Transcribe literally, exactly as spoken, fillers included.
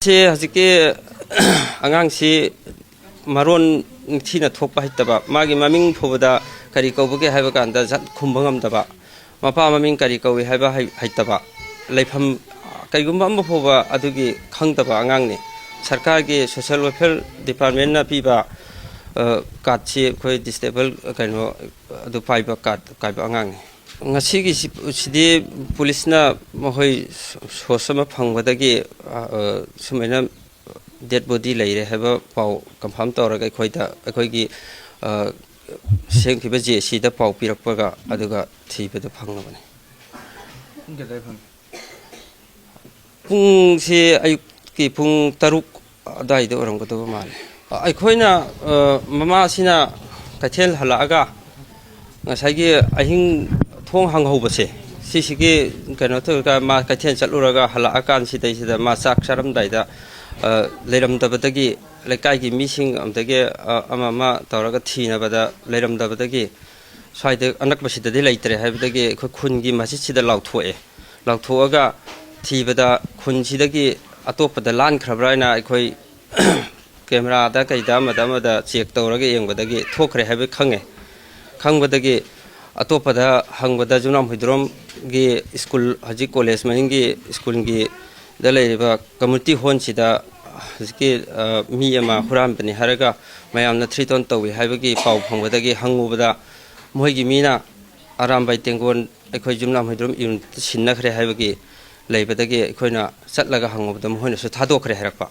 ꯁꯤ ꯍꯧꯖꯤꯛꯀꯤ ꯑꯉꯥꯡꯁꯤ ꯃꯔꯣꯟ ꯅꯤꯡꯊꯤꯅ ꯊꯣꯛꯄ ꯍꯩꯇꯕ, ꯃꯥꯒꯤ ꯃꯃꯤꯡ ꯐꯥꯎꯕꯗ ꯀꯔꯤ ꯀꯧꯕꯒꯦ ꯍꯥꯏꯕ ꯀꯥꯟꯗ ꯖꯠ ꯈꯨꯝꯕ ꯉꯝꯗꯕ, ꯃꯄꯥ ꯃꯃꯤꯡ ꯀꯔꯤ ꯀꯧꯏ ꯍꯥꯏꯕ ꯍꯩ-, ꯍꯩꯇꯕ, ꯂꯩꯐꯝ ꯀꯩꯒꯨꯝꯕ ꯑꯃ ꯐꯥꯎꯕ ꯑꯗꯨꯒꯤ ꯈꯪꯗꯕ ꯑꯉꯥꯡꯅꯤ꯫ ꯁꯔꯀꯥꯔꯒꯤ social welfare departmentꯅ ꯄꯤꯕ, ꯑ, cardꯁꯤ ꯑꯩꯈꯣꯏ disable, ꯀꯩꯅꯣ, ꯑꯗꯨ ꯄꯥꯏꯕ card ꯄꯥꯏꯕ ꯑꯉꯥꯡꯅꯤ꯫ ꯉꯁꯤꯒꯤ ꯁꯤ-, ꯁꯤꯗꯤ ꯄꯨꯂꯤꯁꯅ ꯃꯈꯣꯏ source ꯑꯃ ꯐꯪꯕꯗꯒꯤ, ꯑ, ꯑ, ꯁꯨꯃꯥꯏꯅ dead body ꯂꯩꯔꯦ ꯍꯥꯏꯕ ꯄꯥꯎ confirm ꯇꯧꯔꯒ ꯑꯩꯈꯣꯏꯗ, ꯑꯩꯈꯣꯏꯒꯤ, ꯑ, ꯁꯦꯝꯈꯤꯕ JACꯗ ꯄꯥꯎ ꯄꯤꯔꯛꯄꯒ ꯑꯗꯨꯒ ꯊꯤꯕꯗ ꯐꯪꯂꯕꯅꯤ꯫ ꯄꯨꯡ ꯀꯌꯥꯗ ꯐꯪꯉꯤ? ꯄꯨꯡꯁꯤ ꯑꯌꯨꯛꯀꯤ ꯄꯨꯡ ꯇꯔꯨꯛ ꯑꯗꯨꯋꯥꯏꯗ ꯑꯣꯏꯔꯝꯒꯗꯕ ꯃꯥꯜꯂꯦ꯫ ꯑꯩꯈꯣꯏꯅ, ꯑ, ꯃꯃꯥꯁꯤꯅ ꯀꯩꯊꯦꯜ ꯍꯜꯂꯛꯑꯒ ꯉꯁꯥꯏꯒꯤ ꯑꯍꯤꯡ ꯊꯣꯡ ꯍꯥꯡꯍꯧꯕꯁꯦ, ꯁꯤꯁꯤꯒꯤ ꯀꯩꯅꯣ ꯇꯧꯔꯒ ꯃꯥ ꯀꯩꯊꯦꯜ ꯆꯠꯂꯨꯔꯒ ꯍꯜꯂꯛꯑꯀꯥꯟꯁꯤꯗꯩꯁꯤꯗ ꯃꯥ ꯆꯥꯛ ꯆꯥꯔꯝꯗꯥꯏꯗ, ꯑ, ꯂꯩꯔꯝꯗꯕꯗꯒꯤ ꯂꯩꯀꯥꯏꯒꯤ ꯃꯤꯁꯤꯡ ꯑꯗꯒꯤ, ꯑ, ꯑꯃ ꯑꯃ ꯇꯧꯔꯒ ꯊꯤꯅꯕꯗ ꯂꯩꯔꯝꯗꯕꯗꯒꯤ ꯁ꯭ꯋꯥꯏꯗ ꯑꯅꯛꯄꯁꯤꯗꯗꯤ ꯂꯩꯇ꯭ꯔꯦ ꯍꯥꯏꯕꯗꯒꯤ ꯑꯩꯈꯣꯏ ꯈꯨꯟꯒꯤ ꯃꯁꯖꯤꯠꯁꯤꯗ ꯂꯥꯎꯊꯣꯛꯑꯦ꯫ ꯂꯥꯎꯊꯣꯛꯑꯒ ꯊꯤꯕꯗ ꯈꯨꯟꯁꯤꯗꯒꯤ ꯑꯇꯣꯞꯄꯗ ꯂꯥꯟꯈ꯭ꯔꯕ꯭ꯔꯥ ꯍꯥꯏꯅ ꯑꯩꯈꯣꯏ cameraꯗ ꯀꯩꯗ ꯑꯃꯗ ꯑꯃꯗ check ꯇꯧꯔꯒ ꯌꯦꯡꯕꯗꯒꯤ ꯊꯣꯛꯈ꯭ꯔꯦ ꯍꯥꯏꯕ ꯈꯪꯉꯦ꯫ ꯈꯪꯕꯗꯒꯤ ꯑꯇꯣꯞꯄꯗ ꯍꯪꯕꯗ ꯌꯨꯝꯅꯥꯝ ꯍꯨꯏꯗ꯭ꯔꯣꯝꯒꯤ ꯁ꯭ꯀꯨꯜ, ꯍꯧꯖꯤꯛ ꯀꯣꯂꯦꯖ ꯃꯅꯤꯡꯒꯤ ꯁ꯭ꯀꯨꯜꯒꯤꯗ ꯂꯩꯔꯤꯕ community hallꯁꯤꯗ ꯍꯧꯖꯤꯛꯀꯤ, ꯑ, ꯃꯤ ꯑꯃ ꯍꯨꯔꯥꯟꯕꯅꯤ ꯍꯥꯏꯔꯒ ꯃꯌꯥꯝꯅ threaten ꯇꯧꯏ ꯍꯥꯏꯕꯒꯤ ꯄꯥꯎ ꯐꯪꯕꯗꯒꯤ ꯍꯪꯉꯨꯕꯗ ꯃꯣꯏꯒꯤ ꯃꯤꯅ ꯑꯔꯥꯝꯕꯥꯏ ꯇꯦꯡꯒꯣꯟ ꯑꯩꯈꯣꯏ ꯌꯨꯝꯅꯥꯝ ꯍꯨꯏꯗ꯭ꯔꯣꯝ unitꯇ ꯁꯤꯟꯅꯈ꯭ꯔꯦ ꯍꯥꯏꯕꯒꯤ ꯂꯩꯕꯗꯒꯤ ꯑꯩꯈꯣꯏꯅ ꯆꯠꯂꯒ ꯍꯪꯉꯨꯕꯗ ꯃꯈꯣꯏꯅꯁꯨ ꯊꯥꯗꯣꯛꯈ꯭ꯔꯦ ꯍꯥꯏꯔꯛꯄ꯫